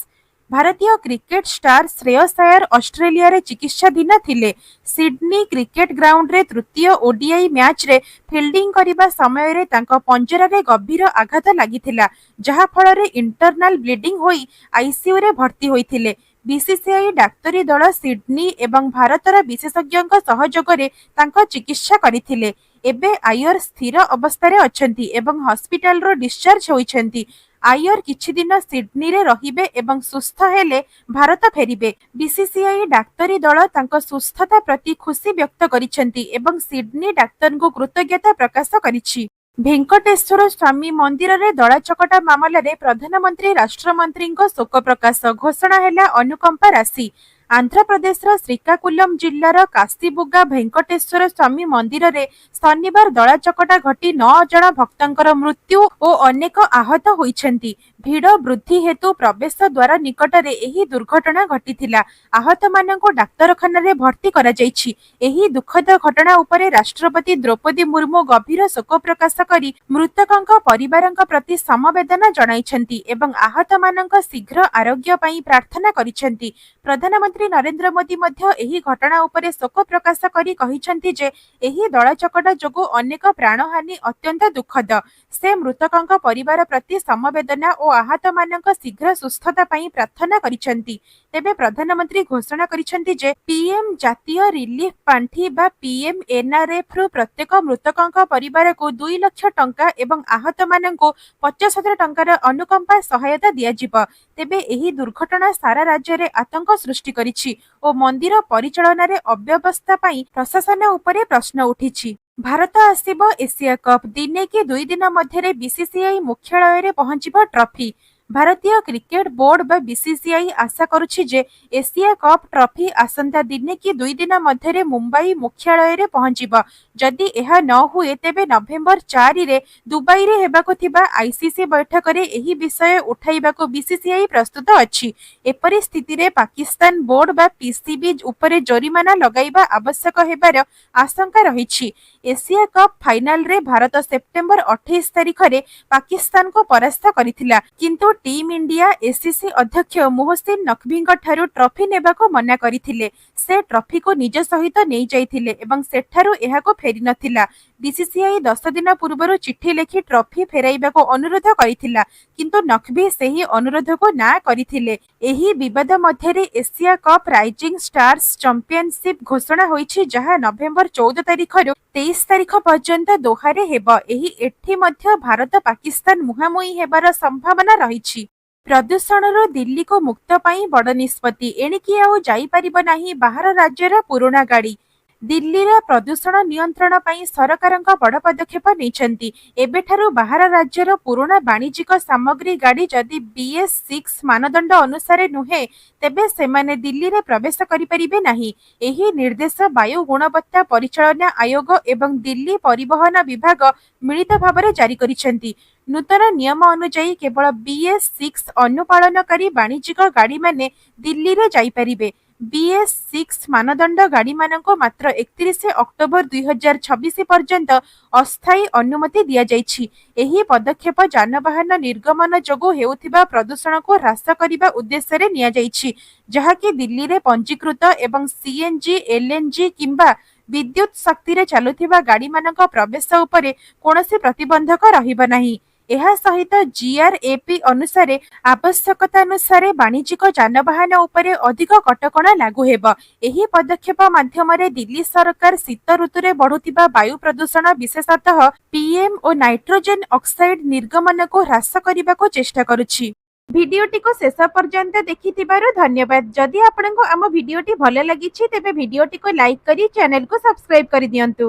ଭାରତୀୟ କ୍ରିକେଟ ଷ୍ଟାର ଶ୍ରେୟସ ଆୟର ଅଷ୍ଟ୍ରେଲିଆରେ ଚିକିତ୍ସାଧୀନ ଥିଲେ। ସିଡନୀ କ୍ରିକେଟ ଗ୍ରାଉଣ୍ଡରେ ତୃତୀୟ ଓଡିଆଇ ମ୍ୟାଚରେ ଫିଲ୍ଡିଂ କରିବା ସମୟରେ ତାଙ୍କ ପଞ୍ଜରାରେ ଗଭୀର ଆଘାତ ଲାଗିଥିଲା, ଯାହା ଫଳରେ ଇଣ୍ଟରନାଲ ବ୍ଲିଡିଂ ହୋଇ ଆଇସିୟୁରେ ଭର୍ତ୍ତି ହୋଇଥିଲେ। ବିସିସିଆଇ ଡାକ୍ତରୀ ଦଳ ସିଡନୀ ଏବଂ ଭାରତର ବିଶେଷଜ୍ଞଙ୍କ ସହଯୋଗରେ ତାଙ୍କ ଚିକିତ୍ସା କରିଥିଲେ। ଏବେ ଆୟର ସ୍ଥିର ଅବସ୍ଥାରେ ଅଛନ୍ତି ଏବଂ ହସ୍ପିଟାଲରୁ ଡିସଚାର୍ଜ ହୋଇଛନ୍ତି। ଆୟର କିଛି ଦିନ ସିଡନୀରେ ରହିବେ ଏବଂ ସୁସ୍ଥ ହେଲେ ଭାରତ ଫେରିବେ। ବିସିସିଆଇ ଡାକ୍ତରୀ ଦଳ ତାଙ୍କ ସୁସ୍ଥତା ପ୍ରତି ଖୁସି ବ୍ୟକ୍ତ କରିଛନ୍ତି ଏବଂ ସିଡନୀ ଡାକ୍ତରଙ୍କୁ କୃତଜ୍ଞତା ପ୍ରକାଶ କରିଛି। ଭେଙ୍କଟେଶ୍ୱର ସ୍ୱାମୀ ମନ୍ଦିରରେ ଦଳାଚକଟା ମାମଲାରେ ପ୍ରଧାନମନ୍ତ୍ରୀ, ରାଷ୍ଟ୍ରମନ୍ତ୍ରୀଙ୍କ ଶୋକ ପ୍ରକାଶ, ଘୋଷଣା ହେଲା ଅନୁକମ୍ପା ରାଶି। ଆନ୍ଧ୍ରପ୍ରଦେଶର ଶ୍ରୀକାକୁଲମ ଜିଲ୍ଲାର କାଶୀବୁଗା ଭେଙ୍କଟେଶ୍ୱର ସ୍ୱାମୀ ମନ୍ଦିରରେ ଶନିବାର ଦଳାଚକଟା ଘଟି ନଅ ଜଣ ଭକ୍ତଙ୍କର ମୃତ୍ୟୁ ଓ ଅନେକ ଆହତ ହୋଇଛନ୍ତି। ଭିଡ଼ ବୃଦ୍ଧି ହେତୁ ପ୍ରବେଶ ଦ୍ୱାର ନିକଟରେ ଏହି ଦୁର୍ଘଟଣା ଘଟିଥିଲା। ଆହତମାନଙ୍କୁ ଡାକ୍ତରଖାନାରେ ଭର୍ତ୍ତି କରାଯାଇଛି। ଏହି ଦୁଃଖଦ ଘଟଣା ଉପରେ ରାଷ୍ଟ୍ରପତି ଦ୍ରୌପଦୀ ମୁର୍ମୁ ଗଭୀର ଶୋକ ପ୍ରକାଶ କରି ମୃତକଙ୍କ ପରିବାରଙ୍କ ପ୍ରତି ସମବେଦନା ଜଣାଇଛନ୍ତି ଏବଂ ଆହତମାନଙ୍କ ଶୀଘ୍ର ଆରୋଗ୍ୟ ପାଇଁ ପ୍ରାର୍ଥନା କରିଛନ୍ତି। ପ୍ରଧାନମନ୍ତ୍ରୀ ନରେନ୍ଦ୍ର ମୋଦି ମଧ୍ୟ ଏହି ଘଟଣା ଉପରେ ଶୋକ ପ୍ରକାଶ କରି କହିଛନ୍ତି ଯେ ଏହି ଦଳାଚକଟା ଯୋଗୁଁ ଅନେକ ପ୍ରାଣହାନି ଅତ୍ୟନ୍ତ ଦୁଃଖଦ। ସେ ମୃତକଙ୍କ ପରିବାର ପ୍ରତି ସମବେଦନା ଓ ଆହତମାନଙ୍କ ଶୀଘ୍ର ସୁସ୍ଥତା ପାଇଁ ପ୍ରାର୍ଥନା କରିଛନ୍ତି। ତେବେ ପ୍ରଧାନମନ୍ତ୍ରୀ ଘୋଷଣା କରିଛନ୍ତି ଯେ ପିଏମ୍ ଜାତୀୟ ରିଲିଫ ପାଣ୍ଠି ବା ପିଏମ୍ଏନ୍ଆର୍ଏଫ୍ରୁ ପ୍ରତ୍ୟେକ ମୃତକଙ୍କ ପରିବାରକୁ 2 ଲକ୍ଷ ଟଙ୍କା ଏବଂ ଆହତମାନଙ୍କୁ 50,000 ଟଙ୍କାର ଅନୁକମ୍ପା ସହାୟତା ଦିଆଯିବ। ତେବେ ଏହି ଦୁର୍ଘଟଣା ସାରା ରାଜ୍ୟରେ ଆତଙ୍କ ସୃଷ୍ଟି କରିଛି ଓ ମନ୍ଦିର ପରିଚାଳନାରେ ଅବ୍ୟବସ୍ଥା ପାଇଁ ପ୍ରଶାସନ ଉପରେ ପ୍ରଶ୍ନ ଉଠିଛି। ଭାରତ ଆସିବ ଏସିଆ କପ୍, ଦିନେ କି 2 ଦିନ ମଧ୍ୟରେ ବିସିସିଆଇ ମୁଖ୍ୟାଳୟରେ ପହଞ୍ଚିବ ଟ୍ରଫି। ଭାରତୀୟ କ୍ରିକେଟ ବୋର୍ଡ ବା ବିସିସିଆଇ ଆଶା କରୁଛି ଯେ ଏସିଆ କପ୍ ଟ୍ରଫି ଆସନ୍ତା ଦିନେ କି 2 ଦିନ ମଧ୍ୟରେ ମୁମ୍ବାଇ ମୁଖ୍ୟାଳୟରେ ପହଞ୍ଚିବ। ଯଦି ଏହା ନ ହୁଏ, ତେବେ ନଭେମ୍ବର 4ରେ ଦୁବାଇରେ ହେବାକୁ ଥିବା ଆଇସିସି ବୈଠକରେ ଏହି ବିଷୟ ଉଠାଇବାକୁ ବିସିସିଆଇ ପ୍ରସ୍ତୁତ ଅଛି। ଏପରି ସ୍ଥିତିରେ ପାକିସ୍ତାନ ବୋର୍ଡ ବା ପିସିବି ଉପରେ ଜୋରିମାନା ଲଗାଇବା ଆବଶ୍ୟକ ହେବାର ଆଶଙ୍କା ରହିଛି। ଏସିଆ କପ୍ ଫାଇନାଲରେ ଭାରତ ସେପ୍ଟେମ୍ବର 28 ତାରିଖରେ ପାକିସ୍ତାନକୁ ପରାସ୍ତ କରିଥିଲା। କିନ୍ତୁ ଟିମ୍ ଇଣ୍ଡିଆ ଏସିସି ଅଧ୍ୟକ୍ଷ ମୋହସିନ ନକଭିଙ୍କଠାରୁ ଟ୍ରଫି ନେବାକୁ ମନା କରିଥିଲେ। ସେ ଟ୍ରଫିକୁ ନିଜ ସହିତ ନେଇଯାଇଥିଲେ ଏବଂ ସେଠାରୁ ଏହାକୁ ଫେରିନଥିଲା। ବିସିସିଆଇ 10 ଦିନ ପୂର୍ବରୁ ଚିଠି ଲେଖି ଟ୍ରଫି ଫେରାଇବାକୁ ଅନୁରୋଧ କରିଥିଲା, କିନ୍ତୁ ନକଭି ସେହି ଅନୁରୋଧକୁ ନା କରିଥିଲେ। ଏହି ବିବାଦ ମଧ୍ୟରେ Asia cup rising stars championship ଘୋଷଣା ହୋଇଛି, ଯାହା ନଭେମ୍ବର 14 ତାରିଖରୁ 23 ତାରିଖ ପର୍ଯ୍ୟନ୍ତ ଦୋହାରେ ହେବ। ଏଠି ମଧ୍ୟ ଭାରତ ପାକିସ୍ତାନ ମୁହାଁମୁହିଁ ହେବାର ସମ୍ଭାବନା ରହିଛି। ପ୍ରଦୂଷଣରୁ ଦିଲ୍ଲୀକୁ ମୁକ୍ତ ପାଇଁ ବଡ଼ ନିଷ୍ପତ୍ତି, ଏଣିକି ଆଉ ଯାଇପାରିବ ନାହିଁ ବାହାର ରାଜ୍ୟର ପୁରୁଣା ଗାଡ଼ି। ଦିଲ୍ଲୀର ପ୍ରଦୂଷଣ ନିୟନ୍ତ୍ରଣ ପାଇଁ ସରକାରଙ୍କ ବଡ଼ ପଦକ୍ଷେପ ନେଇଛନ୍ତି। ଏବେଠାରୁ ବାହାର ରାଜ୍ୟର ପୁରୁଣା ବାଣିଜ୍ୟିକ ସାମଗ୍ରୀ ଗାଡ଼ି ଯଦି ବିଏସ୍-ସିକ୍ସ ମାନଦଣ୍ଡ ଅନୁସାରେ ନୁହେଁ, ତେବେ ସେମାନେ ଦିଲ୍ଲୀରେ ପ୍ରବେଶ କରିପାରିବେ ନାହିଁ। ଏହି ନିର୍ଦ୍ଦେଶ ବାୟୁ ଗୁଣବତ୍ତା ପରିଚାଳନା ଆୟୋଗ ଏବଂ ଦିଲ୍ଲୀ ପରିବହନ ବିଭାଗ ମିଳିତ ଭାବରେ ଜାରି କରିଛନ୍ତି। ନୂତନ ନିୟମ ଅନୁଯାୟୀ, କେବଳ ବିଏସ୍-ସିକ୍ସ ଅନୁପାଳନକାରୀ ବାଣିଜ୍ୟିକ ଗାଡ଼ିମାନେ ଦିଲ୍ଲୀରେ ଯାଇପାରିବେ। ବିଏସ୍-ସିକ୍ସ ମାନଦଣ୍ଡ ଗାଡ଼ିମାନଙ୍କୁ ମାତ୍ର 31 ଅକ୍ଟୋବର 2026 ପର୍ଯ୍ୟନ୍ତ ଅସ୍ଥାୟୀ ଅନୁମତି ଦିଆଯାଇଛି। ଏହି ପଦକ୍ଷେପ ଯାନବାହନ ନିର୍ଗମନ ଯୋଗୁଁ ହେଉଥିବା ପ୍ରଦୂଷଣକୁ ହ୍ରାସ କରିବା ଉଦ୍ଦେଶ୍ୟରେ ନିଆଯାଇଛି, ଯାହାକି ଦିଲ୍ଲୀରେ ପଞ୍ଜୀକୃତ ଏବଂ ସିଏନ୍‌ଜି, ଏଲ୍ଏନ୍‌ଜି କିମ୍ବା ବିଦ୍ୟୁତ ଶକ୍ତିରେ ଚାଲୁଥିବା ଗାଡ଼ିମାନଙ୍କ ପ୍ରବେଶ ଉପରେ କୌଣସି ପ୍ରତିବନ୍ଧକ ରହିବ ନାହିଁ। ଏହା ସହିତ ଜିଆର୍ଏପି ଅନୁସାରେ ଆବଶ୍ୟକତାନୁସାରେ ବାଣିଜ୍ୟିକ ଯାନବାହନ ଉପରେ ଅଧିକ କଟକଣା ଲାଗୁ ହେବ। ଏହି ପଦକ୍ଷେପ ମାଧ୍ୟମରେ ଦିଲ୍ଲୀ ସରକାର ଶୀତ ଋତୁରେ ବଢ଼ୁଥିବା ବାୟୁ ପ୍ରଦୂଷଣ, ବିଶେଷତଃ ପିଏମ୍ ଓ ନାଇଟ୍ରୋଜେନ୍ ଅକ୍ସାଇଡ୍ ନିର୍ଗମନକୁ ହ୍ରାସ କରିବାକୁ ଚେଷ୍ଟା କରୁଛି। ଭିଡିଓଟିକୁ ଶେଷ ପର୍ଯ୍ୟନ୍ତ ଦେଖିଥିବାରୁ ଧନ୍ୟବାଦ। ଯଦି ଆପଣଙ୍କୁ ଆମ ଭିଡିଓଟି ଭଲ ଲାଗିଛି, ତେବେ ଭିଡିଓଟିକୁ ଲାଇକ୍ କରି ଚ୍ୟାନେଲକୁ ସବସ୍କ୍ରାଇବ କରିଦିଅନ୍ତୁ।